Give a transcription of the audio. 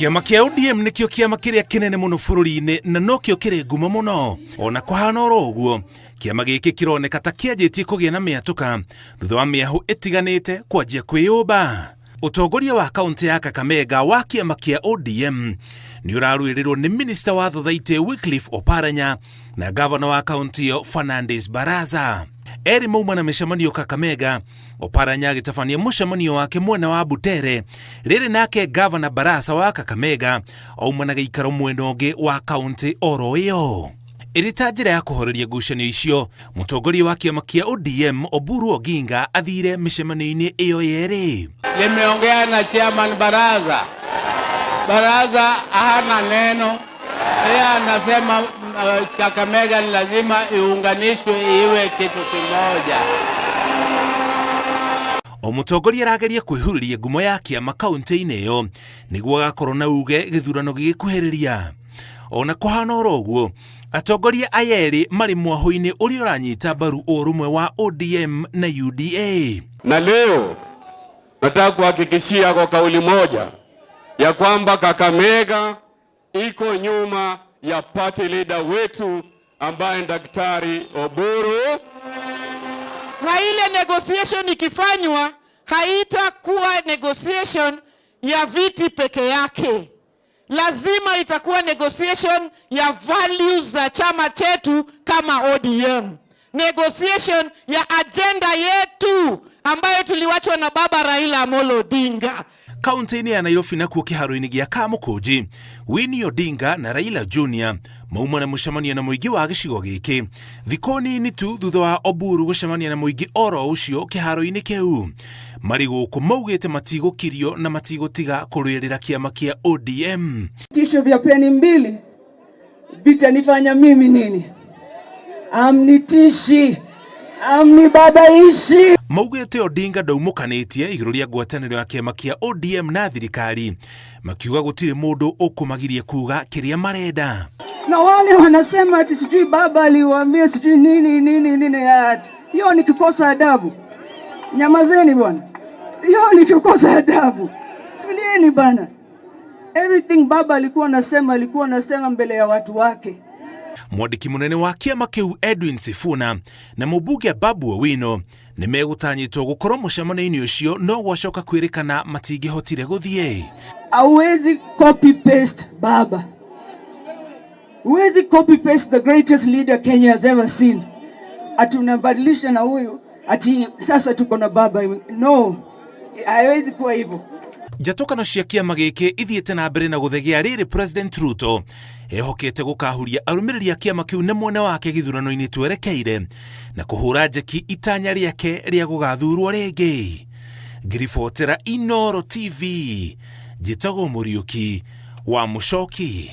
Kĩama kĩa ODM nĩkĩo kĩama kĩrĩa kĩnene mũno bũrũri-inĩ na nokĩo kĩrĩ ngumo mũno. Ona kũhana oro ũguo, kĩama gĩkĩ kĩroneka ta kĩanjĩtie kũgĩa na mĩatũka thutha wa mĩahũ ĩtiganĩte kwanjia kwĩyũmba. Ũtongoria wa kaũntĩ ya Kakamega wa kĩama kĩa ODM nĩ ũrarũĩrĩrwo nĩ minista wa thothaitĩ Wycliffe Oparanya na gavana wa kaũntĩ ĩyo Fernandes Barasa. Erĩ mauma na mĩcemanio Kakamega, Oparanya agĩtabania mũcemanio wake mwena wa Butere, rĩrĩ nake gavana Barasa wa Kakamega auma na gĩikaro mwena ũngĩ wa kaũntĩ oro ĩyo. Ĩrĩ ta njĩra ya kũhoreria ngucanio icio, mũtongoria wa kĩama kĩa ODM Oburu Oginga athire mĩcemanio-inĩ ĩyo yerĩ. Nimeongea na chairman Baraza. Baraza hana neno, yeye anasema Kakamega ni lazima iunganishwe iwe kitu kimoja. O mũtongoria arageria kwĩhurĩria ngumo ya kĩama kaũntĩ-inĩ ĩyo nĩguo agakorwo na uge gĩthurano gĩgĩkuhĩrĩria. Ona kũhana oro ũguo, atongoria aya erĩ marĩ mwahũ-inĩ ũrĩa ũranyita mbaru ũrũmwe wa ODM na UDA. Na leo nataka kuhakikishia kwa kauli moja ya kwamba Kakamega iko nyuma ya party leader wetu ambaye ni Daktari Oburu. Na ile negotiation ikifanywa haitakuwa negotiation ya viti peke yake, lazima itakuwa negotiation ya values za chama chetu kama ODM, negotiation ya agenda yetu ambayo tuliwachwa na baba Raila Amolo Odinga. Kaunti-inĩ ya Nairobi nakuo kĩharo-inĩ gĩa Kamũkũnji, Winnie Odinga na Raila Junior mauma na mũcemanio na mũingĩ wa gĩcigo gĩkĩ thikũ nini tu thutha wa Oburu gũcemania na mũingĩ oro ũcio kĩharo-inĩ kĩu. Marĩ gũkũ maugĩte matigũkirio na matigũtiga kũrũĩrĩra kĩama kĩa ODM. Vitisho vya peni mbili vitanifanya mimi nini? Amnitishi, amnibabaishi. Maugĩte Odinga ndaumũkanĩtie igũrũ rĩa ngwatanĩro ya kĩama kĩa ODM na thirikari, makiuga gũtirĩ mũndũ ũkũmagiria kuga kĩrĩa marenda. Na wale wanasema ati sijui baba aliwaambia sijui nini nini nini, hiyo ni kukosa adabu. Nyamazeni bwana, hiyo ni kukosa adabu. Tulieni bana. Everything baba alikuwa anasema mbele ya watu wake. Mwandĩki mũnene wa kĩama kĩu Edwin Sifuna na mũmbunge Babu Owino nĩ megũtanyĩtwo gũkorwo mũcemanio-inĩ ũcio, no gwacoka kwĩrĩkana matingĩhotire gũthiĩ. Hauwezi copy paste baba. Huwezi copy paste the greatest leader Kenya has ever seen. Ati unabadilisha na huyu ati sasa tuko na baba. No, haiwezi kuwa hivyo. Njatũkano cia kĩama gĩkĩ ithiĩte na mbere na gũthegea rĩrĩ President Ruto ehokete gũkahuria arũmĩrĩri a kĩama kĩu na mwena wake gĩthurano-inĩ twerekeire na kũhũra njeki itanya rĩake rĩa gũgathurwo rĩngĩ. Ngiribotera Inooro TV, njĩtagwo Mũriũki wa Mũcoki.